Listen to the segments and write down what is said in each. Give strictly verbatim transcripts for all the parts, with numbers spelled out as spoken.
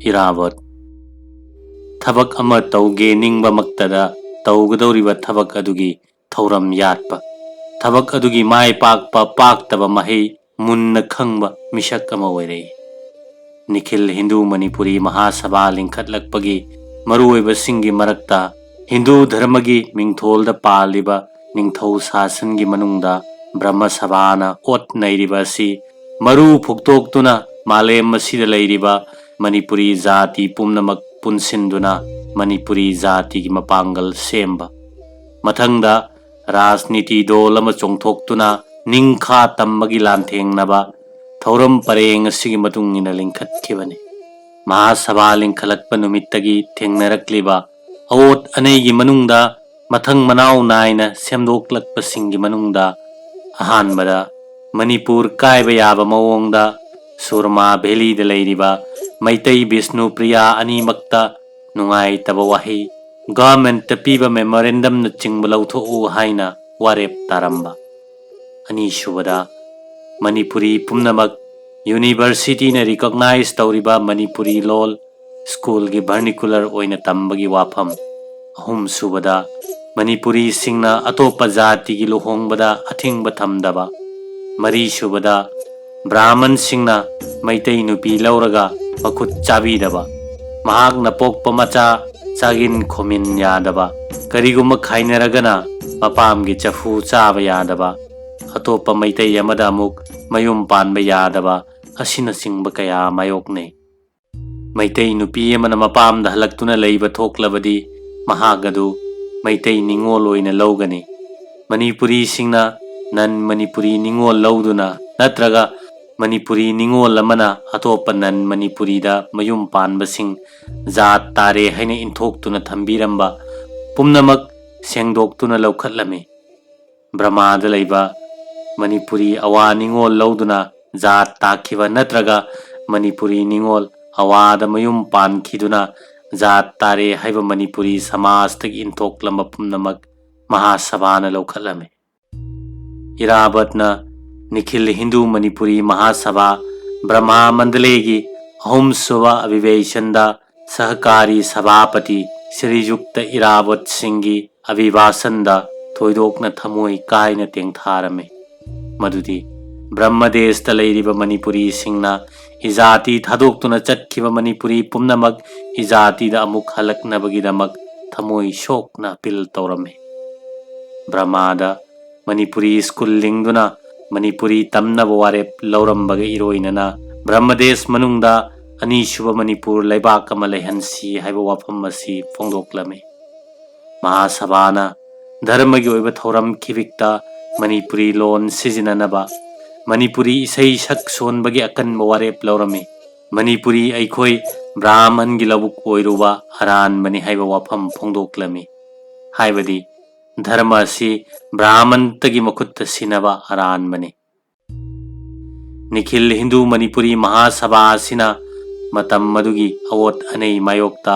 ꯏꯔꯥꯕꯣꯠ꯫ ꯊꯕꯛ ꯑꯃ ꯇꯧꯒꯦ ꯅꯤꯡꯕꯃꯛꯇꯗ ꯇꯧꯒꯗꯧꯔꯤꯕ ꯊꯕꯛ ꯑꯗꯨꯒꯤ ꯊꯧꯔꯝ ꯌꯥꯠꯄ, ꯊꯕꯛ ꯑꯗꯨꯒꯤ ꯃꯥꯏ ꯄꯥꯛꯄ ꯄꯥꯛꯇꯕ ꯃꯍꯩ ꯃꯨꯟꯅ ꯈꯪꯕ ꯃꯤꯁꯛ ꯑꯃ ꯑꯣꯏꯔꯛꯏ꯫ ꯅꯤꯈꯤꯜ ꯍꯤꯟꯗꯨ ꯃꯅꯤꯄꯨꯔꯤ ꯃꯍꯥꯁꯚꯥ ꯂꯤꯡꯈꯠꯂꯛꯄꯒꯤ ꯃꯔꯨꯑꯣꯏꯕꯁꯤꯡꯒꯤ ꯃꯔꯛꯇ ꯍꯤꯟꯗꯨ ꯙꯔꯃꯒꯤ ꯃꯤꯡꯊꯣꯜꯗ ꯄꯥꯜꯂꯤꯕ ꯅꯤꯡꯊꯧ ꯁꯥꯁꯟꯒꯤ ꯃꯅꯨꯡꯗ ꯕ꯭ꯔꯍꯃ ꯁꯚꯥꯅ ꯑꯣꯠ ꯅꯩꯔꯤꯕ ꯑꯁꯤ ꯃꯔꯨ ꯐꯨꯛꯇꯣꯛꯇꯨꯅ ꯃꯥꯂꯦꯝ ꯑꯁꯤꯗ ꯂꯩꯔꯤꯕ ꯃꯅꯤꯄꯨꯔꯤ ꯖꯥꯇꯤ ꯄꯨꯝꯅꯃꯛ ꯄꯨꯟꯁꯤꯟꯗꯨꯅ ꯃꯅꯤꯄꯨꯔꯤ ꯖꯥꯇꯤꯒꯤ ꯃꯄꯥꯡꯒꯜ ꯁꯦꯝꯕ꯫ ꯃꯊꯪꯗ ꯔꯥꯖꯅꯤꯇꯤ ꯗꯣꯜ ꯑꯃ ꯆꯣꯡꯊꯣꯛꯇꯨꯅ ꯅꯤꯡꯈꯥ ꯇꯝꯕꯒꯤ ꯂꯥꯟꯊꯦꯡꯅꯕ ꯊꯧꯔꯝ ꯄꯔꯦꯡ ꯑꯁꯤꯒꯤ ꯃꯇꯨꯡ ꯏꯟꯅ ꯂꯤꯡꯈꯠꯈꯤꯕꯅꯤ꯫ ꯃꯍꯥꯁꯚꯥ ꯂꯤꯡꯈꯠꯂꯛꯄ ꯅꯨꯃꯤꯠꯇꯒꯤ ꯊꯦꯡꯅꯔꯛꯂꯤꯕ ꯑꯑꯣꯠ ꯑꯅꯩꯒꯤ ꯃꯅꯨꯡꯗ ꯃꯊꯪ ꯃꯅꯥꯎ ꯅꯥꯏꯅ ꯁꯦꯝꯗꯣꯛꯂꯛꯄꯁꯤꯡꯒꯤ ꯃꯅꯨꯡꯗ ꯑꯍꯥꯟꯕꯗ ꯃꯅꯤꯄꯨꯔ ꯀꯥꯏꯕ ꯌꯥꯕ ꯃꯑꯣꯡꯗ ꯁꯨꯔꯃꯥ ꯚꯦꯂꯤꯗ ꯂꯩꯔꯤꯕ ꯃꯩꯇꯩ ꯕꯤꯁꯅꯨꯄ꯭ꯔꯤꯌꯥ ꯑꯅꯤꯃꯛꯇ ꯅꯨꯡꯉꯥꯏꯇꯕ ꯋꯥꯍꯩ, ꯒꯚꯔꯟꯃꯦꯟꯠꯇ ꯄꯤꯕ ꯃꯦꯃꯣꯔꯦꯟꯗꯝꯅꯆꯤꯡꯕ ꯂꯧꯊꯣꯛꯎ ꯍꯥꯏꯅ ꯋꯥꯔꯦꯞ ꯇꯥꯔꯝꯕ꯫ ꯑꯅꯤꯁꯨꯕꯗ, ꯃꯅꯤꯄꯨꯔꯤ ꯄꯨꯝꯅꯃꯛ ꯌꯨꯅꯤꯚꯔꯁꯤꯇꯤꯅ ꯔꯤꯀꯣꯛꯅꯥꯏꯖ ꯇꯧꯔꯤꯕ ꯃꯅꯤꯄꯨꯔꯤ ꯂꯣꯜ ꯁ꯭ꯀꯨꯜꯒꯤ ꯚꯔꯅꯤꯀꯨꯂꯔ ꯑꯣꯏꯅ ꯇꯝꯕꯒꯤ ꯋꯥꯐꯝ꯫ ꯑꯍꯨꯝꯁꯨꯕꯗ, ꯃꯅꯤꯄꯨꯔꯤꯁꯤꯡꯅ ꯑꯇꯣꯞꯄ ꯖꯥꯇꯤꯒꯤ ꯂꯨꯍꯣꯡꯕꯗ ꯑꯊꯤꯡꯕ ꯊꯝꯗꯕ꯫ ꯃꯔꯤꯁꯨꯕꯗ, ꯕ꯭ꯔꯥꯍꯃꯟꯁꯤꯡꯅ ꯃꯩꯇꯩ ꯅꯨꯄꯤ ꯂꯧꯔꯒ ꯃꯈꯨꯠ ꯆꯥꯕꯤꯗꯕ, ꯃꯍꯥꯛꯅ ꯄꯣꯛꯄ ꯃꯆꯥ ꯆꯥꯒꯤꯟ ꯈꯣꯃꯤꯟ ꯌꯥꯗꯕ, ꯀꯔꯤꯒꯨꯝꯕ ꯈꯥꯏꯅꯔꯒꯅ ꯃꯄꯥꯝꯒꯤ ꯆꯐꯨ ꯆꯥꯕ ꯌꯥꯗꯕ, ꯑꯇꯣꯞꯄ ꯃꯩꯇꯩ ꯑꯃꯗ ꯑꯃꯨꯛ ꯃꯌꯨꯝ ꯄꯥꯟꯕ ꯌꯥꯗꯕ ꯑꯁꯤꯅꯆꯤꯡꯕ ꯀꯌꯥ ꯃꯥꯌꯣꯛꯅꯩ꯫ ꯃꯩꯇꯩ ꯅꯨꯄꯤ ꯑꯃꯅ ꯃꯄꯥꯝꯗ ꯍꯜꯂꯛꯇꯨꯅ ꯂꯩꯕ ꯊꯣꯛꯂꯕꯗꯤ ꯃꯍꯥꯛ ꯑꯗꯨ ꯃꯩꯇꯩ ꯅꯤꯉꯣꯜ ꯑꯣꯏꯅ ꯂꯧꯒꯅꯤ꯫ ꯃꯅꯤꯄꯨꯔꯤꯁꯤꯡꯅ ꯅꯟ ꯃꯅꯤꯄꯨꯔꯤ ꯅꯤꯉꯣꯜ ꯂꯧꯗꯨꯅ ꯅꯠꯇ꯭ꯔꯒ ꯃꯅꯤꯄꯨꯔꯤ ꯅꯤꯉꯣꯜ ꯑꯃꯅ ꯑꯇꯣꯞꯄ ꯅꯟ ꯃꯅꯤꯄꯨꯔꯤꯗ ꯃꯌꯨꯝ ꯄꯥꯟꯕꯁꯤꯡ ꯖꯥꯠ ꯇꯥꯔꯦ ꯍꯥꯏꯅ ꯏꯟꯊꯣꯛꯇꯨꯅ ꯊꯝꯕꯤꯔꯝꯕ ꯄꯨꯝꯅꯃꯛ ꯁꯦꯡꯗꯣꯛꯇꯨꯅ ꯂꯧꯈꯠꯂꯝꯃꯤ꯫ ꯕ꯭ꯔꯃꯥꯗ ꯂꯩꯕ ꯃꯅꯤꯄꯨꯔꯤ ꯑꯋꯥ ꯅꯤꯉꯣꯜ ꯂꯧꯗꯨꯅ ꯖꯥꯠ ꯇꯥꯈꯤꯕ ꯅꯠꯇ꯭ꯔꯒ ꯃꯅꯤꯄꯨꯔꯤ ꯅꯤꯉꯣꯜ ꯑꯋꯥꯗ ꯃꯌꯨꯝ ꯄꯥꯟꯈꯤꯗꯨꯅ ꯖꯥꯠ ꯇꯥꯔꯦ ꯍꯥꯏꯕ ꯃꯅꯤꯄꯨꯔꯤ ꯁꯃꯥꯖꯇꯒꯤ ꯏꯟꯊꯣꯛꯂꯝꯕ ꯄꯨꯝꯅꯃꯛ ꯃꯍꯥꯁꯚꯥꯅ ꯂꯧꯈꯠꯂꯝꯃꯤ꯫ ꯏꯔꯥꯕꯠꯅ ꯅꯤꯈꯤꯜ ꯍꯤꯟꯗꯨ ꯃꯅꯤꯄꯨꯔꯤ ꯃꯍꯥꯁꯚꯥ ꯕ꯭ꯔꯍꯃꯥ ꯃꯟꯗꯂꯦꯒꯤ ꯑꯍꯨꯝꯁꯨꯕ ꯑꯚꯤꯚꯦꯁꯟꯗ ꯁꯍꯀꯥꯔꯤ ꯁꯚꯥꯄꯇꯤ ꯁ꯭ꯔꯤꯌꯨꯛꯇ ꯏꯔꯥꯕꯣꯠ ꯁꯤꯡꯒꯤ ꯑꯚꯤꯚꯥꯁꯟꯗ ꯊꯣꯏꯗꯣꯛꯅ ꯊꯃꯣꯏ ꯀꯥꯏꯅ ꯇꯦꯡꯊꯥꯔꯝꯃꯤ꯫ ꯃꯗꯨꯗꯤ ꯕ꯭ꯔꯍꯃꯗꯦꯁꯇ ꯂꯩꯔꯤꯕ ꯃꯅꯤꯄꯨꯔꯤꯁꯤꯡꯅ ꯏꯖꯥꯇꯤ ꯊꯥꯗꯣꯛꯇꯨꯅ ꯆꯠꯈꯤꯕ ꯃꯅꯤꯄꯨꯔꯤ ꯄꯨꯝꯅꯃꯛ ꯏꯖꯥꯇꯤꯗ ꯑꯃꯨꯛ ꯍꯜꯂꯛꯅꯕꯒꯤꯗꯃꯛ ꯊꯃꯣꯏ ꯁꯣꯛꯅ ꯑꯄꯤꯜ ꯇꯧꯔꯝꯃꯤ꯫ ꯕ꯭ꯔꯍꯃꯥꯗ ꯃꯅꯤꯄꯨꯔꯤ ꯁ꯭ꯀꯨꯜ ꯂꯤꯡꯗꯨꯅ ꯃꯅꯤꯄꯨꯔꯤ ꯇꯝꯅꯕ ꯋꯥꯔꯦꯞ ꯂꯧꯔꯝꯕꯒ ꯏꯔꯣꯏꯅꯅ ꯕ꯭ꯔꯍꯃꯗꯦꯁ ꯃꯅꯨꯡꯗ ꯑꯅꯤꯁꯨꯕ ꯃꯅꯤꯄꯨꯔ ꯂꯩꯕꯥꯛ ꯑꯃ ꯂꯩꯍꯟꯁꯤ ꯍꯥꯏꯕ ꯋꯥꯐꯝ ꯑꯁꯤ ꯐꯣꯡꯗꯣꯛꯂꯝꯃꯤ꯫ ꯃꯍꯥꯁꯚꯥꯅ ꯙꯔꯃꯒꯤ ꯑꯣꯏꯕ ꯊꯧꯔꯝ ꯈꯤꯕꯤꯛꯇ ꯃꯅꯤꯄꯨꯔꯤ ꯂꯣꯟ ꯁꯤꯖꯤꯟꯅꯅꯕ ꯃꯅꯤꯄꯨꯔꯤ ꯏꯁꯩ ꯁꯛ ꯁꯣꯟꯕꯒꯤ ꯑꯀꯟꯕ ꯋꯥꯔꯦꯞ ꯂꯧꯔꯝꯃꯤ꯫ ꯃꯅꯤꯄꯨꯔꯤ ꯑꯩꯈꯣꯏ ꯕ꯭ꯔꯥꯍꯃꯟꯒꯤ ꯂꯧꯕꯨꯛ ꯑꯣꯏꯔꯨꯕ ꯑꯔꯥꯟꯕꯅꯤ ꯍꯥꯏꯕ ꯋꯥꯐꯝ ꯐꯣꯡꯗꯣꯛꯂꯝꯃꯤ꯫ ꯍꯥꯏꯕꯗꯤ ꯙꯔꯃ ꯑꯁꯤ ꯕ꯭ꯔꯥꯍꯃꯟꯇꯒꯤ ꯃꯈꯨꯠꯇ ꯁꯤꯟꯅꯕ ꯑꯔꯥꯟꯕꯅꯤ꯫ ꯅꯤꯈꯤꯜ ꯍꯤꯟꯗꯨ ꯃꯅꯤꯄꯨꯔꯤ ꯃꯍꯥꯁꯚꯥ ꯑꯁꯤꯅ ꯃꯇꯝ ꯑꯗꯨꯒꯤ ꯑꯋꯣꯠ ꯑꯅꯩ ꯃꯥꯌꯣꯛꯇ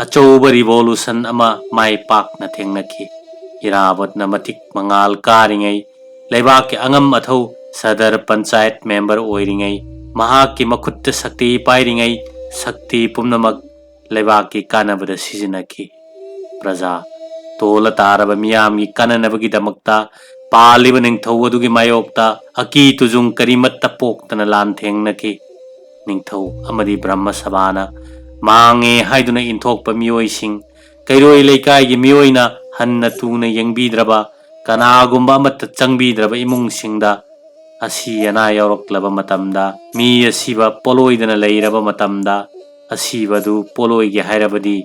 ꯑꯆꯧꯕ ꯔꯤꯚꯣꯂꯨꯁꯟ ꯑꯃ ꯃꯥꯏ ꯄꯥꯛꯅ ꯊꯦꯡꯅꯈꯤ꯫ ꯏꯔꯥꯕꯣꯠꯅ ꯃꯇꯤꯛ ꯃꯉꯥꯜ ꯀꯥꯔꯤꯉꯩ, ꯂꯩꯕꯥꯛꯀꯤ ꯑꯉꯝ ꯑꯊꯧ ꯁꯗꯔ ꯄꯟꯆꯥꯌꯠ ꯃꯦꯝꯕꯔ ꯑꯣꯏꯔꯤꯉꯩ, ꯃꯍꯥꯛꯀꯤ ꯃꯈꯨꯠꯇ ꯁꯛꯇꯤ ꯄꯥꯏꯔꯤꯉꯩ, ꯁꯛꯇꯤ ꯄꯨꯝꯅꯃꯛ ꯂꯩꯕꯥꯛꯀꯤ ꯀꯥꯟꯅꯕꯗ ꯁꯤꯖꯤꯟꯅꯈꯤ꯫ ꯄ꯭ꯔꯖꯥ, ꯇꯣꯜꯂ ꯇꯥꯔꯕ ꯃꯤꯌꯥꯝꯒꯤ ꯀꯥꯟꯅꯅꯕꯒꯤꯗꯃꯛꯇ ꯄꯥꯜꯂꯤꯕ ꯅꯤꯡꯊꯧ ꯑꯗꯨꯒꯤ ꯃꯥꯌꯣꯛꯇ ꯑꯀꯤ ꯇꯨꯖꯨꯡ ꯀꯔꯤꯃꯠꯇ ꯄꯣꯛꯇꯅ ꯂꯥꯟꯊꯦꯡꯅꯈꯤ꯫ ꯅꯤꯡꯊꯧ ꯑꯃꯗꯤ ꯕ꯭ꯔꯍꯃ ꯁꯚꯥꯅ ꯃꯥꯡꯉꯦ ꯍꯥꯏꯗꯨꯅ ꯏꯟꯊꯣꯛꯄ ꯃꯤꯑꯣꯏꯁꯤꯡ, ꯀꯩꯔꯣꯏ ꯂꯩꯀꯥꯏꯒꯤ ꯃꯤꯑꯣꯏꯅ ꯍꯟꯅ ꯇꯨꯅ ꯌꯦꯡꯕꯤꯗ꯭ꯔꯕ, ꯀꯅꯥꯒꯨꯝꯕ ꯑꯃꯠꯇ ꯆꯪꯕꯤꯗ꯭ꯔꯕ ꯏꯃꯨꯡꯁꯤꯡꯗ ꯑꯁꯤ ꯑꯅꯥ ꯌꯥꯎꯔꯛꯂꯕ ꯃꯇꯝꯗ, ꯃꯤ ꯑꯁꯤꯕ ꯄꯣꯠꯂꯣꯏꯗꯅ ꯂꯩꯔꯕ ꯃꯇꯝꯗ, ꯑꯁꯤꯕ ꯑꯗꯨ ꯄꯣꯠꯂꯣꯏꯒꯦ ꯍꯥꯏꯔꯕꯗꯤ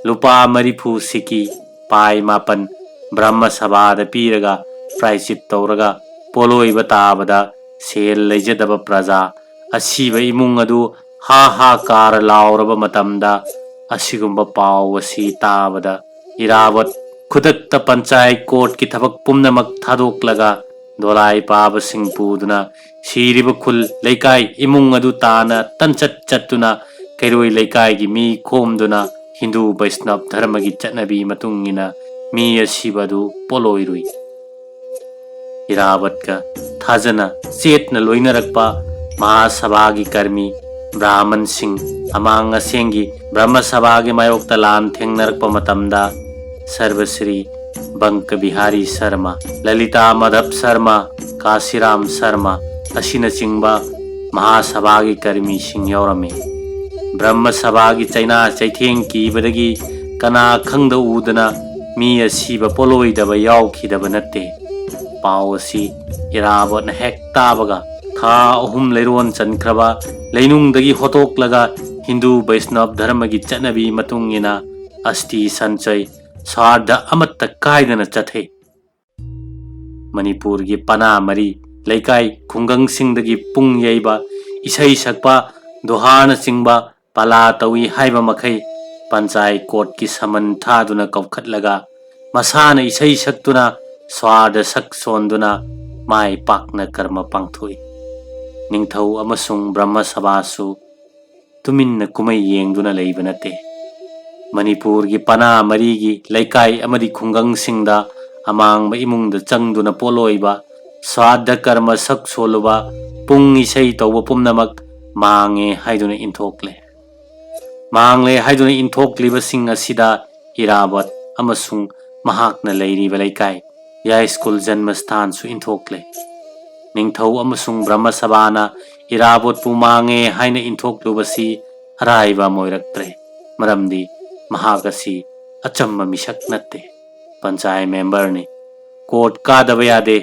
ꯂꯨꯄꯥ ꯃꯔꯤꯐꯨ ꯁꯤꯀꯤ, ꯄꯥꯏ ꯃꯥꯄꯟ, ꯕ꯭ꯔꯍꯃ ꯁꯚꯥꯗ ꯄꯤꯔꯒ ꯄ꯭ꯔꯥꯏꯆꯤꯠ ꯇꯧꯔꯒ ꯄꯣꯠꯂꯣꯏꯕ ꯇꯥꯕꯗ ꯁꯦꯜ ꯂꯩꯖꯗꯕ ꯄ꯭ꯔꯖꯥ, ꯑꯁꯤꯕ ꯏꯃꯨꯡ ꯑꯗꯨ ꯍꯥ ꯍꯥ ꯀꯥꯔ ꯂꯥꯎꯔꯕ ꯃꯇꯝꯗ ꯑꯁꯤꯒꯨꯝꯕ ꯄꯥꯎ ꯑꯁꯤ ꯇꯥꯕꯗ ꯏꯔꯥꯕꯣꯠ ꯈꯨꯗꯛꯇ ꯄꯟꯆꯥꯌꯠ ꯀꯣꯔꯠꯀꯤ ꯊꯕꯛ ꯄꯨꯝꯅꯃꯛ ꯊꯥꯗꯣꯛꯂꯒ ꯗꯣꯂꯥꯏ ꯄꯥꯕꯁꯤꯡ ꯄꯨꯗꯨꯅ ꯁꯤꯔꯤꯕ ꯈꯨꯜ ꯂꯩꯀꯥꯏ ꯏꯃꯨꯡ ꯑꯗꯨ ꯇꯥꯅ ꯇꯟꯆꯠ ꯆꯠꯇꯨꯅ ꯀꯩꯔꯣꯏ ꯂꯩꯀꯥꯏꯒꯤ ꯃꯤ ꯈꯣꯝꯗꯨꯅ ꯍꯤꯟꯗꯨ ꯕꯩꯁꯅꯕ ꯙꯔꯃꯒꯤ ꯆꯠꯅꯕꯤ ꯃꯇꯨꯡ ꯏꯟꯅ ꯃꯤ ꯑꯁꯤꯕ ꯑꯗꯨ ꯄꯣꯠꯂꯣꯏꯔꯨꯏ꯫ ꯏꯔꯥꯕꯠꯀ ꯊꯥꯖꯅ ꯆꯦꯠꯅ ꯂꯣꯏꯅꯔꯛꯄ ꯃꯍꯥꯁꯚꯥꯒꯤ ꯀꯔꯃꯤ ꯕ꯭ꯔꯥꯍꯃꯟꯁꯤꯡ ꯑꯃꯥꯡ ꯑꯁꯦꯡꯒꯤ ꯕ꯭ꯔꯍꯃ ꯁꯚꯥꯒꯤ ꯃꯥꯌꯣꯛꯇ ꯂꯥꯟ ꯊꯦꯡꯅꯔꯛꯄ ꯃꯇꯝꯗ ꯁꯔꯕꯁ꯭ꯔꯤ ꯕꯪꯀ ꯕꯤꯍꯥꯔꯤ ꯁꯔꯃ, ꯂꯂꯤꯇꯥ ꯃꯥꯙꯕ ꯁꯔꯃ, ꯀꯥꯁꯤꯔꯥꯝ ꯁꯔꯃ ꯑꯁꯤꯅꯆꯤꯡꯕ ꯃꯍꯥꯁꯚꯥꯒꯤ ꯀꯔꯃꯤꯁꯤꯡ ꯌꯥꯎꯔꯝꯃꯤ꯫ ꯕ꯭ꯔꯍꯃ ꯁꯚꯥꯒꯤ ꯆꯩꯅꯥ ꯆꯩꯊꯦꯡ ꯀꯤꯕꯗꯒꯤ ꯀꯅꯥ ꯈꯪꯗ ꯎꯗꯅ ꯃꯤ ꯑꯁꯤꯕ ꯄꯣꯠꯂꯣꯏꯗꯕ ꯌꯥꯎꯈꯤꯗꯕ ꯅꯠꯇꯦ꯫ ꯄꯥꯎ ꯑꯁꯤ ꯏꯔꯥꯕꯣꯠꯅ ꯍꯦꯛ ꯇꯥꯕꯒ, ꯊꯥ ꯑꯍꯨꯝ ꯂꯩꯔꯣꯟ ꯆꯟꯈ꯭ꯔꯕ ꯂꯩꯅꯨꯡꯗꯒꯤ ꯍꯣꯠꯇꯣꯛꯂꯒ ꯍꯤꯟꯗꯨ ꯕꯩꯁꯅꯕ ꯙꯔꯃꯒꯤ ꯆꯠꯅꯕꯤ ꯃꯇꯨꯡ ꯏꯟꯅ ꯑꯁꯇꯤ ꯁꯟꯆꯣꯏ ꯁꯥꯔꯗ ꯑꯃꯠꯇ ꯀꯥꯏꯗꯅ ꯆꯠꯊꯩ꯫ ꯃꯅꯤꯄꯨꯔꯒꯤ ꯄꯅꯥ ꯃꯔꯤ ꯂꯩꯀꯥꯏ ꯈꯨꯡꯒꯪꯁꯤꯡꯗꯒꯤ ꯄꯨꯡ ꯌꯩꯕ, ꯏꯁꯩ ꯁꯛꯄ, ꯗꯣꯍꯥꯅꯆꯤꯡꯕ ꯄꯥꯂꯥ ꯇꯧꯏ ꯍꯥꯏꯕ ꯃꯈꯩ ꯄꯟꯆꯥꯌꯠ ꯀꯣꯔꯠꯀꯤ ꯁꯃꯟ ꯊꯥꯗꯨꯅ ꯀꯧꯈꯠꯂꯒ ꯃꯁꯥꯅ ꯏꯁꯩ ꯁꯛꯇꯨꯅ ꯁ꯭ꯋꯥꯔꯗ ꯁꯛ ꯁꯣꯟꯗꯨꯅ ꯃꯥꯏ ꯄꯥꯛꯅ ꯀꯔꯃ ꯄꯥꯡꯊꯣꯛꯏ꯫ ꯅꯤꯡꯊꯧ ꯑꯃꯁꯨꯡ ꯕ꯭ꯔꯍꯃ ꯁꯚꯥꯁꯨ ꯇꯨꯃꯤꯟꯅ ꯀꯨꯝꯍꯩ ꯌꯦꯡꯗꯨꯅ ꯂꯩꯕ ꯅꯠꯇꯦ꯫ ꯃꯅꯤꯄꯨꯔꯒꯤ ꯄꯅꯥ ꯃꯔꯤꯒꯤ ꯂꯩꯀꯥꯏ ꯑꯃꯗꯤ ꯈꯨꯡꯒꯪꯁꯤꯡꯗ ꯑꯃꯥꯡꯕ ꯏꯃꯨꯡꯗ ꯆꯪꯗꯨꯅ ꯄꯣꯠꯂꯣꯏꯕ, ꯁ꯭ꯔꯥꯗꯙ ꯀꯔꯃ ꯁꯛ ꯁꯣꯜꯂꯨꯕ, ꯄꯨꯡ ꯏꯁꯩ ꯇꯧꯕ ꯄꯨꯝꯅꯃꯛ ꯃꯥꯡꯉꯦ ꯍꯥꯏꯗꯨꯅ ꯏꯟꯊꯣꯛꯂꯦ꯫ ꯃꯥꯡꯂꯦ ꯍꯥꯏꯗꯨꯅ ꯏꯟꯊꯣꯛꯂꯤꯕꯁꯤꯡ ꯑꯁꯤꯗ ꯏꯔꯥꯕꯠ ꯑꯃꯁꯨꯡ ꯃꯍꯥꯛꯅ ꯂꯩꯔꯤꯕ ꯂꯩꯀꯥꯏ ꯌꯥꯏꯁ꯭ꯀꯨꯜ ꯖꯟꯃꯁꯊꯥꯟꯁꯨ ꯏꯟꯊꯣꯛꯂꯦ꯫ ꯅꯤꯡꯊꯧ ꯑꯃꯁꯨꯡ ꯕ꯭ꯔꯍꯃ ꯁꯚꯥꯅ ꯏꯔꯥꯕꯣꯠꯄꯨ ꯃꯥꯡꯉꯦ ꯍꯥꯏꯅ ꯏꯟꯊꯣꯛꯂꯨꯕꯁꯤ ꯑꯔꯥꯏꯕ ꯑꯃ ꯑꯣꯏꯔꯛꯇ꯭ꯔꯦ, ꯃꯔꯝꯗꯤ ꯃꯍꯥꯛ ꯑꯁꯤ ꯑꯆꯝꯕ ꯃꯤꯁꯛ ꯅꯠꯇꯦ, ꯄꯟꯆꯥꯌꯠ ꯃꯦꯝꯕꯔꯅꯤ꯫ ꯀꯣꯔꯠ ꯀꯥꯗꯕ ꯌꯥꯗꯦ꯫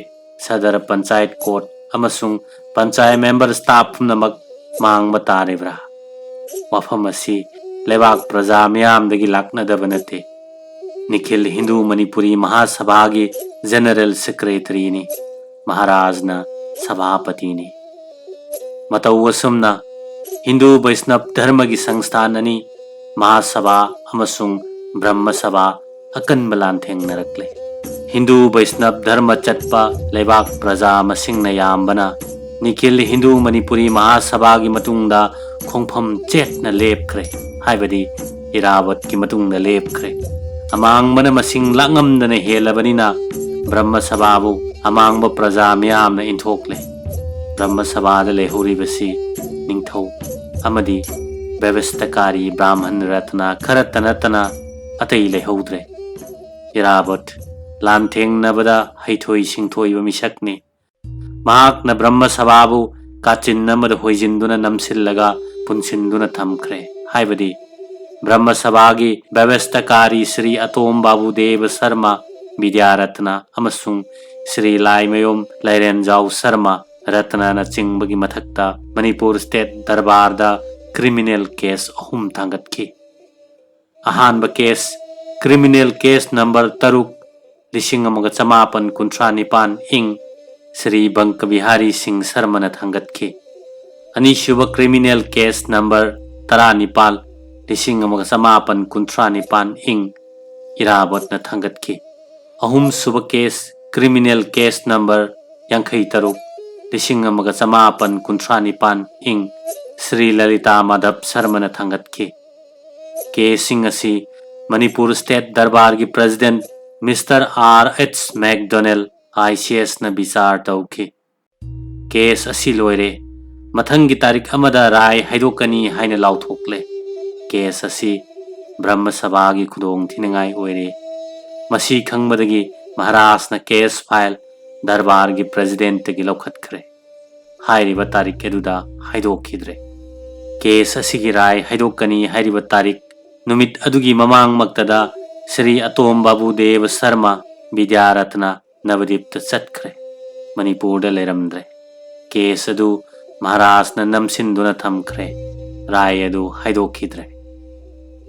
ꯁꯗꯔ ꯄꯟꯆꯥꯌꯠ ꯀꯣꯔꯠ ꯑꯃꯁꯨꯡ ꯄꯟꯆꯥꯌꯠ ꯃꯦꯝꯕꯔ ꯁ꯭ꯇꯥꯐ ꯄꯨꯝꯅꯃꯛ ꯃꯥꯡꯕ ꯇꯥꯔꯤꯕ꯭ꯔꯥ? ꯋꯥꯐꯝ ꯑꯁꯤ ꯂꯩꯕꯥꯛ ꯄ꯭ꯔꯖꯥ ꯃꯤꯌꯥꯝꯗꯒꯤ ꯂꯥꯛꯅꯗꯕ ꯅꯠꯇꯦ꯫ ꯅꯤꯈꯤꯜ ꯍꯤꯟꯗꯨ ꯃꯅꯤꯄꯨꯔꯤ ꯃꯍꯥꯁꯚꯥꯒꯤ ꯖꯦꯅꯔꯦꯜ ꯁꯦꯀ꯭ꯔꯦꯇꯔꯤꯅꯤ꯫ ꯃꯍꯥꯔꯥꯖꯅ ꯁꯚꯥꯄꯇꯤꯅꯤ꯫ ꯃꯇꯧ ꯑꯁꯨꯝꯅ ꯍꯤꯟꯗꯨ ꯕꯩꯁꯅꯕ ꯙꯔꯃꯒꯤ ꯁꯪꯁꯊꯥꯟ ꯑꯅꯤ, ꯃꯍꯥꯁꯚꯥ ꯑꯃꯁꯨꯡ ꯕ꯭ꯔꯍꯃ ꯁꯚꯥ, ꯑꯀꯟꯕ ꯂꯥꯟꯊꯦꯡꯅꯔꯛꯂꯦ꯫ ꯍꯤꯟꯗꯨ ꯕꯩꯁꯅꯕ ꯙꯔꯃ ꯆꯠꯄ ꯂꯩꯕꯥꯛ ꯄ꯭ꯔꯖꯥ ꯃꯁꯤꯡꯅ ꯌꯥꯝꯕꯅ ꯅꯤꯈꯤꯜ ꯍꯤꯟꯗꯨ ꯃꯅꯤꯄꯨꯔꯤ ꯃꯍꯥꯁꯚꯥꯒꯤ ꯃꯇꯨꯡꯗ ꯈꯣꯡꯐꯝ ꯆꯦꯠꯅ ꯂꯦꯞꯈ꯭ꯔꯦ, ꯍꯥꯏꯕꯗꯤ ꯏꯔꯥꯕꯠꯀꯤ ꯃꯇꯨꯡꯗ ꯂꯦꯞꯈ꯭ꯔꯦ꯫ ꯑꯃꯥꯡꯕꯅ ꯃꯁꯤꯡ ꯂꯥꯛꯉꯝꯗꯅ ꯍꯦꯜꯂꯕꯅꯤꯅ ꯕ꯭ꯔꯍꯃ ꯁꯚꯥꯕꯨ ꯑꯃꯥꯡꯕ ꯄ꯭ꯔꯖꯥ ꯃꯤꯌꯥꯝꯅ ꯏꯟꯊꯣꯛꯂꯦ꯫ ꯕ꯭ꯔꯍꯃ ꯁꯚꯥꯗ ꯂꯩꯍꯧꯔꯤꯕꯁꯤ ꯅꯤꯡꯊꯧ ꯑꯃꯗꯤ ꯕ꯭ꯌꯕꯁ꯭ꯊꯥꯀꯥꯔꯤ ꯕ꯭ꯔꯥꯍꯃꯟ ꯔꯠꯅ ꯈꯔꯇ ꯅꯠꯇꯅ ꯑꯇꯩ ꯂꯩꯍꯧꯗ꯭ꯔꯦ꯫ ꯏꯔꯥꯕꯠ ꯂꯥꯟꯊꯦꯡꯅꯕꯗ ꯍꯩꯊꯣꯏ ꯁꯤꯡꯊꯣꯏꯕ ꯃꯤꯁꯛꯅꯤ꯫ ꯃꯍꯥꯛꯅ ꯕ꯭ꯔꯍꯃ ꯁꯚꯥꯕꯨ ꯀꯥꯆꯤꯟ ꯑꯃꯗ ꯍꯣꯏꯖꯤꯟꯗꯨꯅ ꯅꯝꯁꯤꯜꯂꯒ ꯄꯨꯟꯁꯤꯟꯗꯨꯅ ꯊꯝꯈ꯭ꯔꯦ꯫ ꯍꯥꯏꯕꯗꯤ ꯕ꯭ꯔꯍꯃ ꯁꯚꯥꯒꯤ ꯕ꯭ꯌꯕꯁ꯭ꯊꯥꯀꯥꯔꯤ ꯁ꯭ꯔꯤ ꯑꯇꯣꯝ ꯕꯥꯕꯨ ꯗꯦꯕ ꯁꯔꯃ, ꯕꯤꯗ꯭ꯌꯥꯔꯠꯅ ꯑꯃꯁꯨꯡ ꯁ꯭ꯔꯤ ꯂꯥꯏꯃꯌꯨꯝ ꯂꯥꯏꯔꯦꯟꯖꯥꯎ ꯁꯔꯃ ꯔꯠꯅꯅꯆꯤꯡꯕꯒꯤ ꯃꯊꯛꯇ ꯃꯅꯤꯄꯨꯔ ꯁ꯭ꯇꯦꯠ ꯗꯔꯕꯥꯔꯗ ꯀ꯭ꯔꯤꯃꯤꯅꯦꯜ ꯀꯦꯁ ꯑꯍꯨꯝ ꯊꯥꯡꯒꯠꯈꯤ꯫ ꯑꯍꯥꯟꯕ ꯀꯦꯁ, ꯀ꯭ꯔꯤꯃꯤꯅꯦꯜ ꯀꯦꯁ ꯅꯝꯕꯔ ꯇꯔꯨꯛ, ꯂꯤꯁꯤꯡ ꯑꯃꯒ ꯆꯃꯥꯄꯟ ꯀꯨꯟꯊ꯭ꯔꯥ ꯅꯤꯄꯥꯟ, ꯏꯪ, ꯁ꯭ꯔꯤ ꯕꯪꯀ ꯕꯤꯍꯥꯔꯤ ꯁꯤꯡ ꯁꯔꯃꯅ ꯊꯥꯡꯒꯠꯈꯤ꯫ ꯑꯅꯤꯁꯨꯕ ꯀ꯭ꯔꯤꯃꯤꯅꯦꯜ ꯀꯦꯁ ꯅꯝꯕꯔ ꯇꯔꯥꯅꯤꯄꯥꯜ, ꯂꯤꯁꯤꯡ ꯑꯃꯒ ꯆꯃꯥꯄꯟ ꯀꯨꯟꯊ꯭ꯔꯥ ꯅꯤꯄꯥꯟ, ꯏꯪ, ꯏꯔꯥꯕꯠꯅ ꯊꯥꯡꯒꯠꯈꯤ꯫ ꯑꯍꯨꯝꯁꯨꯕ ꯀꯦꯁ, ꯀ꯭ꯔꯤꯃꯤꯅꯦꯜ ꯀꯦꯁ ꯅꯝꯕꯔ ꯌꯥꯡꯈꯩ ꯇꯔꯨꯛ, ꯂꯤꯁꯤꯡ ꯑꯃꯒ ꯆꯃꯥꯄꯟ ꯀꯨꯟꯊ꯭ꯔꯥ ꯅꯤꯄꯥꯟ, ꯏꯪ, ꯁ꯭ꯔꯤ ꯂꯂꯤꯇꯥ ꯃꯥꯙꯕ ꯁꯔꯃꯅ ꯊꯥꯡꯒꯠꯈꯤ꯫ ꯀꯦꯁꯁꯤꯡ ꯑꯁꯤ ꯃꯅꯤꯄꯨꯔ ꯁ꯭ꯇꯦꯠ ꯗꯔꯕꯥꯔꯒꯤ president mister R H McDonnell, I C ꯑꯦꯁꯅ ꯕꯤꯆꯥꯔ ꯇꯧꯈꯤ꯫ ꯀꯦꯁ ꯑꯁꯤ ꯂꯣꯏꯔꯦ꯫ ꯃꯊꯪꯒꯤ ꯇꯥꯔꯤꯛ ꯑꯃꯗ ꯔꯥꯏ ꯍꯥꯏꯗꯣꯛꯀꯅꯤ ꯍꯥꯏꯅ ꯂꯥꯎꯊꯣꯛꯂꯦ꯫ ꯀꯦꯁ ꯑꯁꯤ ꯕ꯭ꯔꯍꯃ ꯁꯚꯥꯒꯤ ꯈꯨꯗꯣꯡꯊꯤꯅꯤꯡꯉꯥꯏ ꯑꯣꯏꯔꯦ꯫ ꯃꯁꯤ ꯈꯪꯕꯗꯒꯤ ꯃꯍꯥꯔꯥꯖꯅ ꯀꯦꯁ ꯐꯥꯏꯜ ꯗꯔꯕꯥꯔꯒꯤ ꯄ꯭ꯔꯦꯁꯤꯗꯦꯟꯠꯇꯒꯤ ꯂꯧꯈꯠꯈ꯭ꯔꯦ꯫ ꯍꯥꯏꯔꯤꯕ ꯇꯥꯔꯤꯛ ꯑꯗꯨꯗ ꯍꯥꯏꯗꯣꯛꯈꯤꯗ꯭ꯔꯦ꯫ ꯀꯦꯁ ꯑꯁꯤꯒꯤ ꯔꯥꯏ ꯍꯥꯏꯗꯣꯛꯀꯅꯤ ꯍꯥꯏꯔꯤꯕ ꯇꯥꯔꯤꯛ ꯅꯨꯃꯤꯠ ꯑꯗꯨꯒꯤ ꯃꯃꯥꯡꯃꯛꯇꯗ ꯁ꯭ꯔꯤ ꯑꯇꯣꯝ ꯕꯥꯕꯨ ꯗꯦꯕ ꯁꯔꯃ, ꯕꯤꯗ꯭ꯌꯥꯔꯠꯅ, ꯅꯕꯗꯤꯞꯇ ꯆꯠꯈ꯭ꯔꯦ꯫ ꯃꯅꯤꯄꯨꯔꯗ ꯂꯩꯔꯝꯗ꯭ꯔꯦ꯫ ꯀꯦꯁ ꯑꯗꯨ ꯃꯍꯥꯔꯥꯖꯅ ꯅꯝꯁꯤꯟꯗꯨꯅ ꯊꯝꯈ꯭ꯔꯦ꯫ ꯔꯥꯏ ꯑꯗꯨ ꯍꯥꯏꯗꯣꯛꯈꯤꯗ꯭ꯔꯦ꯫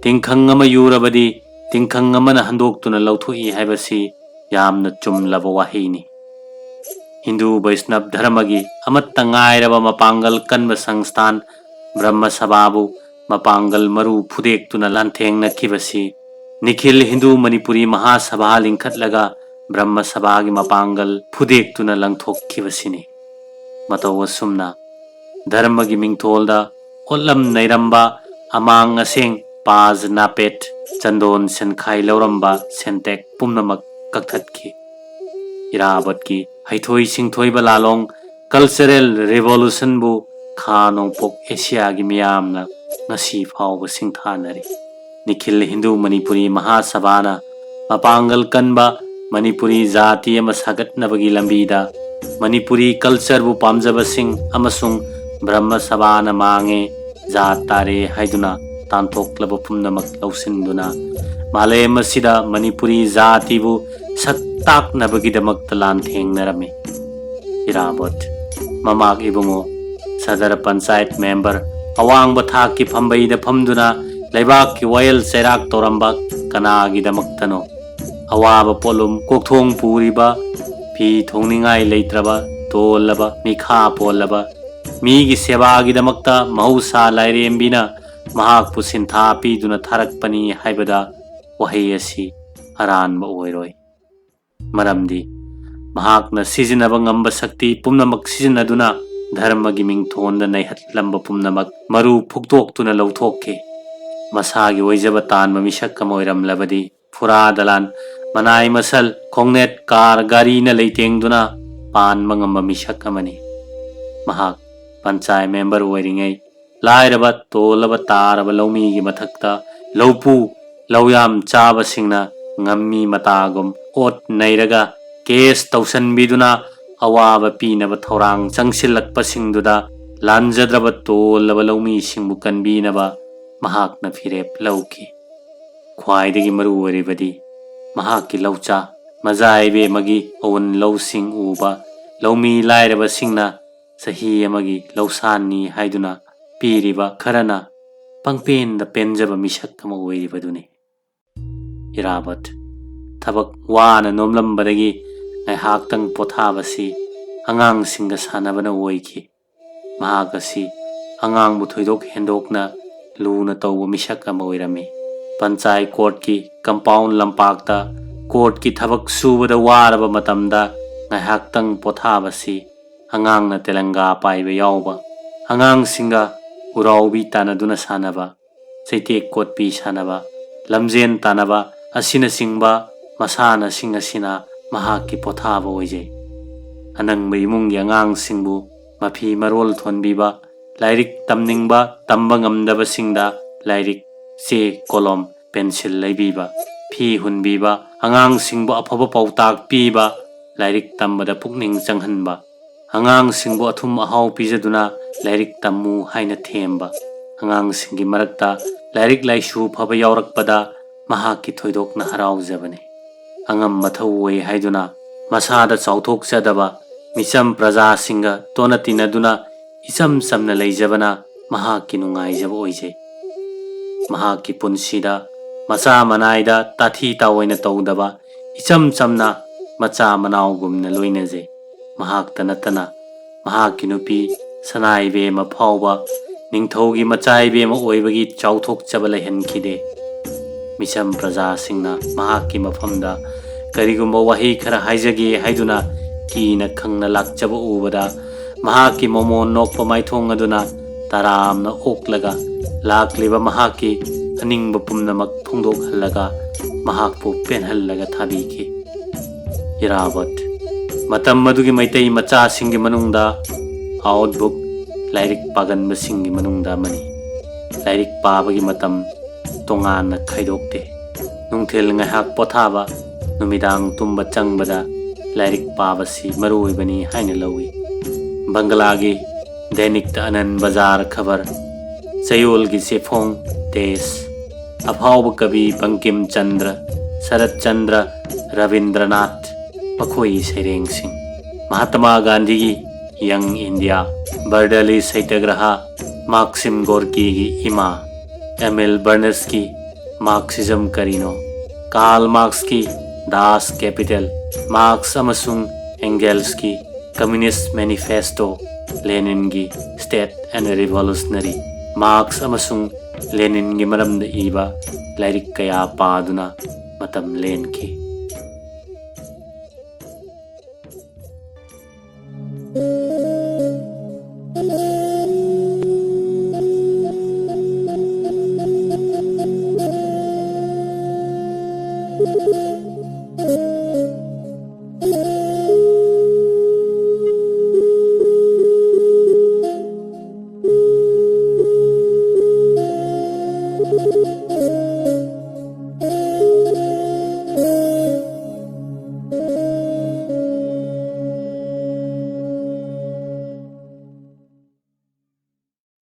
ꯇꯤꯡꯈꯪ ꯑꯃ ꯌꯨꯔꯕꯗꯤ ꯇꯤꯡꯈꯪ ꯑꯃꯅ ꯍꯟꯗꯣꯛꯇꯨꯅ ꯂꯧꯊꯣꯛꯏ ꯍꯥꯏꯕꯁꯤ ꯌꯥꯝꯅ ꯆꯨꯝꯂꯕ ꯋꯥꯍꯩꯅꯤ꯫ ꯍꯤꯟꯗꯨ ꯕꯩꯁꯅꯕ ꯙꯔꯃꯒꯤ ꯑꯃꯠꯇ ꯉꯥꯏꯔꯕ ꯃꯄꯥꯡꯒꯜ ꯀꯟꯕ ꯁꯪꯁꯊꯥꯟ ꯕ꯭ꯔꯍꯃ ꯁꯚꯥꯕꯨ ꯃꯄꯥꯡꯒꯜ ꯃꯔꯨ ꯐꯨꯗꯦꯛꯇꯨꯅ ꯂꯥꯟꯊꯦꯡꯅꯈꯤꯕꯁꯤ ꯅꯤꯈꯤꯜ ꯍꯤꯟꯗꯨ ꯃꯅꯤꯄꯨꯔꯤ ꯃꯍꯥꯁꯚꯥ ꯂꯤꯡꯈꯠꯂꯒ ꯕ꯭ꯔꯍꯃ ꯁꯚꯥꯒꯤ ꯃꯄꯥꯡꯒꯜ ꯐꯨꯗꯦꯛꯇꯨꯅ ꯂꯪꯊꯣꯛꯈꯤꯕꯁꯤꯅꯤ꯫ ꯃꯇꯧ ꯑꯁꯨꯝꯅ ꯙꯔꯃꯒꯤ ꯃꯤꯡꯊꯣꯜꯗ ꯑꯣꯠꯂꯝ ꯅꯩꯔꯝꯕ ꯑꯃꯥꯡ ꯑꯁꯦꯡ, ꯄꯥꯖ ꯅꯥꯄꯦꯠ, ꯆꯟꯗꯣꯟ ꯁꯦꯟꯈꯥꯏ ꯂꯧꯔꯝꯕ ꯁꯦꯟꯇꯦꯛ ꯄꯨꯝꯅꯃꯛ ꯀꯛꯊꯠꯈꯤ꯫ ꯏꯔꯥꯕꯠꯀꯤ ꯍꯩꯊꯣꯏ ꯁꯤꯡꯊꯣꯏꯕ ꯂꯥꯂꯣꯡ, ꯀꯜꯆꯔꯦꯜ ꯔꯤꯚꯣꯂꯨꯁꯟꯕꯨ ꯈꯥ ꯅꯣꯡꯄꯣꯛ ꯑꯦꯁꯤꯌꯥꯒꯤ ꯃꯤꯌꯥꯝꯅ ꯉꯁꯤ ꯐꯥꯎꯕ ꯁꯤꯡꯊꯥꯅꯔꯤ꯫ ꯅꯤꯈꯤꯜ ꯍꯤꯟꯗꯨ ꯃꯅꯤꯄꯨꯔꯤ ꯃꯍꯥꯁꯚꯥꯅ ꯃꯄꯥꯡꯒꯜ ꯀꯟꯕ ꯃꯅꯤꯄꯨꯔꯤ ꯖꯥꯇꯤ ꯑꯃ ꯁꯥꯒꯠꯅꯕꯒꯤ ꯂꯝꯕꯤꯗ ꯃꯅꯤꯄꯨꯔꯤ ꯀꯜꯆꯔꯕꯨ ꯄꯥꯝꯖꯕꯁꯤꯡ ꯑꯃꯁꯨꯡ ꯕ꯭ꯔꯍꯃ ꯁꯚꯥꯅ ꯃꯥꯡꯉꯦ, ꯖꯥꯠ ꯇꯥꯔꯦ ꯍꯥꯏꯗꯨꯅ ꯇꯥꯟꯊꯣꯛꯂꯕ ꯄꯨꯝꯅꯃꯛ ꯂꯧꯁꯤꯟꯗꯨꯅ ꯃꯥꯂꯦꯝ ꯑꯁꯤꯗ ꯃꯅꯤꯄꯨꯔꯤ ꯖꯥꯇꯤꯕꯨ ꯁꯛ ꯇꯥꯛꯅꯕꯒꯤꯗꯃꯛꯇ ꯂꯥꯟꯊꯦꯡꯅꯔꯝꯃꯤ꯫ ꯏꯔꯥꯕꯣꯠ꯫ ꯃꯃꯥꯛ ꯏꯕꯨꯡꯉꯣ, ꯁꯗꯔ ꯄꯟꯆꯥꯌꯠ ꯃꯦꯝꯕꯔ, ꯑꯋꯥꯡꯕ ꯊꯥꯛꯀꯤ ꯐꯝꯕꯩꯗ ꯐꯝꯗꯨꯅ ꯂꯩꯕꯥꯛꯀꯤ ꯋꯥꯌꯦꯜ ꯆꯩꯔꯥꯛ ꯇꯧꯔꯝꯕ ꯀꯅꯥꯒꯤꯗꯃꯛꯇꯅꯣ? ꯑꯋꯥꯕ ꯄꯣꯠꯂꯨꯝ ꯀꯣꯛꯊꯣꯡ ꯄꯨꯔꯤꯕ, ꯐꯤ ꯊꯣꯡꯅꯤꯡꯉꯥꯏ ꯂꯩꯇ꯭ꯔꯕ, ꯇꯣꯜꯂꯕ, ꯃꯤꯈꯥ ꯄꯣꯜꯂꯕ, ꯃꯤꯒꯤ ꯁꯦꯕꯥꯒꯤꯗꯃꯛꯇ ꯃꯍꯧꯁꯥ ꯂꯥꯏꯔꯦꯝꯕꯤꯅ ꯃꯍꯥꯛꯄꯨ ꯁꯤꯟꯊꯥ ꯄꯤꯗꯨꯅ ꯊꯥꯔꯛꯄꯅꯤ ꯍꯥꯏꯕꯗ ꯋꯥꯍꯩ ꯑꯁꯤ ꯑꯔꯥꯟꯕ ꯑꯣꯏꯔꯣꯏ꯫ ꯃꯔꯝꯗꯤ ꯃꯍꯥꯛꯅ ꯁꯤꯖꯤꯟꯅꯕ ꯉꯝꯕ ꯁꯛꯇꯤ ꯄꯨꯝꯅꯃꯛ ꯁꯤꯖꯤꯟꯅꯗꯨꯅ ꯙꯔꯃꯒꯤ ꯃꯤꯡꯊꯣꯟꯗ ꯅꯩꯍꯠꯂꯝꯕ ꯄꯨꯝꯅꯃꯛ ꯃꯔꯨ ꯐꯨꯛꯇꯣꯛꯇꯨꯅ ꯂꯧꯊꯣꯛꯈꯤ꯫ ꯃꯁꯥꯒꯤ ꯑꯣꯏꯖꯕ ꯇꯥꯟꯕ ꯃꯤꯁꯛ ꯑꯃ ꯑꯣꯏꯔꯝꯂꯕꯗꯤ ꯐꯨꯔꯥ ꯗꯂꯥꯟ, ꯃꯅꯥꯏ ꯃꯁꯜ, ꯈꯣꯡꯅꯦꯠ, ꯀꯥꯔ, ꯒꯥꯔꯤꯅ ꯂꯩꯇꯦꯡꯗꯨꯅ ꯄꯥꯟꯕ ꯉꯝꯕ ꯃꯤꯁꯛ ꯑꯃꯅꯤ꯫ ꯃꯍꯥꯛ ꯄꯟꯆꯥꯌꯠ ꯃꯦꯝꯕꯔ ꯑꯣꯏꯔꯤꯉꯩ ꯂꯥꯏꯔꯕ, ꯇꯣꯜꯂꯕ, ꯇꯥꯔꯕ ꯂꯧꯃꯤꯒꯤ ꯃꯊꯛꯇ ꯂꯧꯄꯨ, ꯂꯧꯌꯥꯝ ꯆꯥꯕꯁꯤꯡꯅ ꯉꯝꯃꯤ ꯃꯇꯥꯒꯨꯝ ꯑꯣꯠ ꯅꯩꯔꯒ ꯀꯦꯁ ꯇꯧꯁꯟꯕꯤꯗꯨꯅ ꯑꯋꯥꯕ ꯄꯤꯅꯕ ꯊꯧꯔꯥꯡ ꯆꯪꯁꯤꯜꯂꯛꯄꯁꯤꯡꯗꯨꯗ ꯂꯥꯟꯖꯗ꯭ꯔꯕ ꯇꯣꯜꯂꯕ ꯂꯧꯃꯤꯁꯤꯡꯕꯨ ꯀꯟꯕꯤꯅꯕ ꯃꯍꯥꯛꯅ ꯐꯤꯔꯦꯞ ꯂꯧꯈꯤ꯫ ꯈ꯭ꯋꯥꯏꯗꯒꯤ ꯃꯔꯨ ꯑꯣꯏꯔꯤꯕꯗꯤ ꯃꯍꯥꯛꯀꯤ ꯂꯧꯆꯥ ꯃꯖꯥ ꯏꯕꯦꯝꯃꯒꯤ ꯑꯋꯨꯟ ꯂꯧꯁꯤꯡ ꯎꯕ ꯂꯧꯃꯤ ꯂꯥꯏꯔꯕꯁꯤꯡꯅ ꯆꯍꯤ ꯑꯃꯒꯤ ꯂꯧꯁꯥꯟꯅꯤ ꯍꯥꯏꯗꯨꯅ ꯄꯤꯔꯤꯕ ꯈꯔꯅ ꯄꯪꯄꯦꯟꯗ ꯄꯦꯟꯖꯕ ꯃꯤꯁꯛ ꯑꯃ ꯑꯣꯏꯔꯤꯕꯗꯨꯅꯤ꯫ ꯏꯔꯥꯕꯠ ꯊꯕꯛ ꯋꯥꯅ ꯅꯣꯝꯂꯝꯕꯗꯒꯤ ꯉꯥꯏꯍꯥꯛꯇꯪ ꯄꯣꯊꯥꯕꯁꯤ ꯑꯉꯥꯡꯁꯤꯡꯒ ꯁꯥꯟꯅꯕꯅ ꯑꯣꯏꯈꯤ꯫ ꯃꯍꯥꯛ ꯑꯁꯤ ꯑꯉꯥꯡꯕꯨ ꯊꯣꯏꯗꯣꯛ ꯍꯦꯟꯗꯣꯛꯅ ꯂꯨꯅ ꯇꯧꯕ ꯃꯤꯁꯛ ꯑꯃ ꯑꯣꯏꯔꯝꯃꯤ꯫ ꯄꯟꯆꯥꯌꯠ ꯀꯣꯔꯠꯀꯤ ꯀꯝꯄꯥꯎꯟ ꯂꯝꯄꯥꯛꯇ ꯀꯣꯔꯠꯀꯤ ꯊꯕꯛ ꯁꯨꯕꯗ ꯋꯥꯔꯕ ꯃꯇꯝꯗ ꯉꯥꯏꯍꯥꯛꯇꯪ ꯄꯣꯊꯥꯕꯁꯤ ꯑꯉꯥꯡꯅ ꯇꯦꯂꯪꯒꯥ ꯄꯥꯏꯕ ꯌꯥꯎꯕ, ꯑꯉꯥꯡꯁꯤꯡꯒ ꯎꯔꯥꯎꯕꯤ ꯇꯥꯟꯅꯗꯨꯅ ꯁꯥꯟꯅꯕ, ꯆꯩꯇꯦꯛ ꯀꯣꯠꯄꯤ ꯁꯥꯟꯅꯕ, ꯂꯝꯖꯦꯟ ꯇꯥꯟꯅꯕ ꯑꯁꯤꯅꯆꯤꯡꯕ ꯃꯁꯥꯟꯅꯁꯤꯡ ꯑꯁꯤꯅ ꯃꯍꯥꯛꯀꯤ ꯄꯣꯊꯥꯕ ꯑꯣꯏꯖꯩ꯫ ꯑꯅꯪꯕ ꯏꯃꯨꯡꯒꯤ ꯑꯉꯥꯡꯁꯤꯡꯕꯨ ꯃꯐꯤ ꯃꯔꯣꯜ ꯊꯣꯟꯕꯤꯕ, ꯂꯥꯏꯔꯤꯛ ꯇꯝꯅꯤꯡꯕ ꯇꯝꯕ ꯉꯝꯗꯕꯁꯤꯡꯗ ꯂꯥꯏꯔꯤꯛ, ꯆꯦ, ꯀꯣꯂꯣꯝ, ꯄꯦꯟꯁꯤꯜ ꯂꯩꯕꯤꯕ, ꯐꯤ ꯍꯨꯟꯕꯤꯕ, ꯑꯉꯥꯡꯁꯤꯡꯕꯨ ꯑꯐꯕ ꯄꯥꯎꯇꯥꯛ ꯄꯤꯕ, ꯂꯥꯏꯔꯤꯛ ꯇꯝꯕꯗ ꯄꯨꯛꯅꯤꯡ ꯆꯪꯍꯟꯕ, ꯑꯉꯥꯡꯁꯤꯡꯕꯨ ꯑꯊꯨꯝ ꯑꯍꯥꯎ ꯄꯤꯖꯗꯨꯅ ꯂꯥꯏꯔꯤꯛ ꯇꯝꯃꯨ ꯍꯥꯏꯅ ꯊꯦꯝꯕ, ꯑꯉꯥꯡꯁꯤꯡꯒꯤ ꯃꯔꯛꯇ ꯂꯥꯏꯔꯤꯛ ꯂꯥꯏꯁꯨ ꯐꯕ ꯌꯥꯎꯔꯛꯄꯗ ꯃꯍꯥꯛꯀꯤ ꯊꯣꯏꯗꯣꯛꯅ ꯍꯔꯥꯎꯖꯕꯅꯤ꯫ ꯑꯉꯝ ꯑꯊꯧ ꯑꯣꯏ ꯍꯥꯏꯗꯨꯅ ꯃꯁꯥꯗ ꯆꯥꯎꯊꯣꯛꯆꯗꯕ, ꯃꯤꯆꯝ ꯄ꯭ꯔꯖꯥꯁꯤꯡꯒ ꯇꯣꯟꯅ ꯇꯤꯟꯅꯗꯨꯅ ꯏꯆꯝ ꯆꯝꯅ ꯂꯩꯖꯕꯅ ꯃꯍꯥꯛꯀꯤ ꯅꯨꯡꯉꯥꯏꯖꯕ ꯑꯣꯏꯖꯩ꯫ ꯃꯍꯥꯛꯀꯤ ꯄꯨꯟꯁꯤꯗ ꯃꯆꯥ ꯃꯅꯥꯏꯗ ꯇꯥꯊꯤ ꯇꯥꯑꯣꯏꯅ ꯇꯧꯗꯕ, ꯏꯆꯝ ꯆꯝꯅ ꯃꯆꯥ ꯃꯅꯥꯎꯒꯨꯝꯅ ꯂꯣꯏꯅꯖꯩ꯫ ꯃꯍꯥꯛꯇ ꯅꯠꯇꯅ ꯃꯍꯥꯛꯀꯤ ꯅꯨꯄꯤ ꯁꯅꯥꯏꯕꯦꯝꯃ ꯐꯥꯎꯕ ꯅꯤꯡꯊꯧꯒꯤ ꯃꯆꯥꯏꯕꯦꯝꯃ ꯑꯣꯏꯕꯒꯤ ꯆꯥꯎꯊꯣꯛꯆꯕ ꯂꯩꯍꯟꯈꯤꯗꯦ꯫ ꯃꯤꯆꯝ ꯄ꯭ꯔꯖꯥꯁꯤꯡꯅ ꯃꯍꯥꯛꯀꯤ ꯃꯐꯝꯗ ꯀꯔꯤꯒꯨꯝꯕ ꯋꯥꯍꯩ ꯈꯔ ꯍꯥꯏꯖꯒꯦ ꯍꯥꯏꯗꯨꯅ ꯀꯤꯅ ꯈꯪꯅ ꯂꯥꯛꯆꯕ ꯎꯕꯗ, ꯃꯍꯥꯛꯀꯤ ꯃꯃꯣꯟ ꯅꯣꯛꯄ ꯃꯥꯏꯊꯣꯡ ꯑꯗꯨꯅ ꯇꯔꯥꯝꯅ ꯑꯣꯛꯂꯒ, ꯂꯥꯛꯂꯤꯕ ꯃꯍꯥꯛꯀꯤ ꯑꯅꯤꯡꯕ ꯄꯨꯝꯅꯃꯛ ꯐꯣꯡꯗꯣꯛꯍꯜꯂꯒ, ꯃꯍꯥꯛꯄꯨ ꯄꯦꯟꯍꯜꯂꯒ ꯊꯥꯕꯤꯈꯤ꯫ ꯏꯔꯥꯕꯣꯠ꯫ ꯃꯇꯝ ꯑꯗꯨꯒꯤ ꯃꯩꯇꯩ ꯃꯆꯥꯁꯤꯡꯒꯤ ꯃꯅꯨꯡꯗ ꯑꯥꯎꯠꯕꯨꯛ ꯂꯥꯏꯔꯤꯛ ꯄꯥꯒꯟꯕꯁꯤꯡꯒꯤ ꯃꯅꯨꯡꯗ ꯑꯃꯅꯤ꯫ ꯂꯥꯏꯔꯤꯛ ꯄꯥꯕꯒꯤ ꯃꯇꯝ ꯇꯣꯉꯥꯟꯅ ꯈꯥꯏꯗꯣꯛꯇꯦ꯫ ꯅꯨꯡꯊꯤꯜ ꯉꯥꯏꯍꯥꯛ ꯄꯣꯊꯥꯕ, ꯅꯨꯃꯤꯗꯥꯡ ꯇꯨꯝꯕ ꯆꯪꯕꯗ ꯂꯥꯏꯔꯤꯛ ꯄꯥꯕꯁꯤ ꯃꯔꯨ ꯑꯣꯏꯕꯅꯤ ꯍꯥꯏꯅ ꯂꯧꯏ꯫ ꯕꯪꯒꯂꯥꯒꯤ ꯗꯦꯅꯤꯛꯇ ꯑꯅꯟ ꯕꯖꯥꯔ ꯈꯕꯔ, ꯆꯌꯣꯜꯒꯤ ꯆꯦꯐꯣꯡ ꯗꯦꯁ, ꯑꯐꯥꯎꯕ ꯀꯕꯤ ꯕꯪꯀꯤꯝ ꯆꯟꯗ꯭ꯔ, ꯁꯔꯠ ꯆꯟꯗ꯭ꯔ, ꯔꯕꯤꯟꯗ꯭ꯔꯅꯥꯊ, ꯃꯈꯣꯏꯒꯤ ꯁꯩꯔꯦꯡꯁꯤꯡ, ꯃꯍꯥꯇꯃꯥ ꯒꯥꯟꯙꯤꯒꯤ ꯌꯪ ꯏꯟꯗꯤꯌꯥ, ꯕꯔꯗꯂꯤ ꯁꯩꯇꯒ꯭ꯔꯍ, ꯃꯥꯛꯁꯤꯝ ꯒꯣꯔꯀꯤꯒꯤ ꯏꯃꯥ, ꯑꯦꯃꯤꯜ ꯕꯔꯅꯁꯀꯤ ꯃꯥꯔꯛꯁꯤꯖꯝ ꯀꯔꯤꯅꯣ, ꯀꯥꯔꯜ ꯃꯥꯔꯛꯁꯀꯤ ꯗꯥꯁ ꯀꯦꯄꯤꯇꯦꯜ, ꯃꯥꯔꯛꯁ ꯑꯃꯁꯨꯡ ꯑꯦꯡꯒꯦꯜꯁꯀꯤ ꯀꯝꯃ꯭ꯌꯨꯅꯤꯁ꯭ꯠ ꯃꯦꯅꯤꯐꯦꯁꯇꯣ, ꯂꯦꯅꯤꯟꯒꯤ ꯁ꯭ꯇꯦꯠ ꯑꯦꯟ ꯔꯤꯚꯣꯂꯨꯁꯅꯔꯤ, ꯃꯥꯔꯛꯁ ꯑꯃꯁꯨꯡ ꯂꯦꯅꯤꯟꯒꯤ ꯃꯔꯝꯗ ꯏꯕ ꯂꯥꯏꯔꯤꯛ ꯀꯌꯥ ꯄꯥꯗꯨꯅ ꯃꯇꯝ ꯂꯦꯟꯈꯤ꯫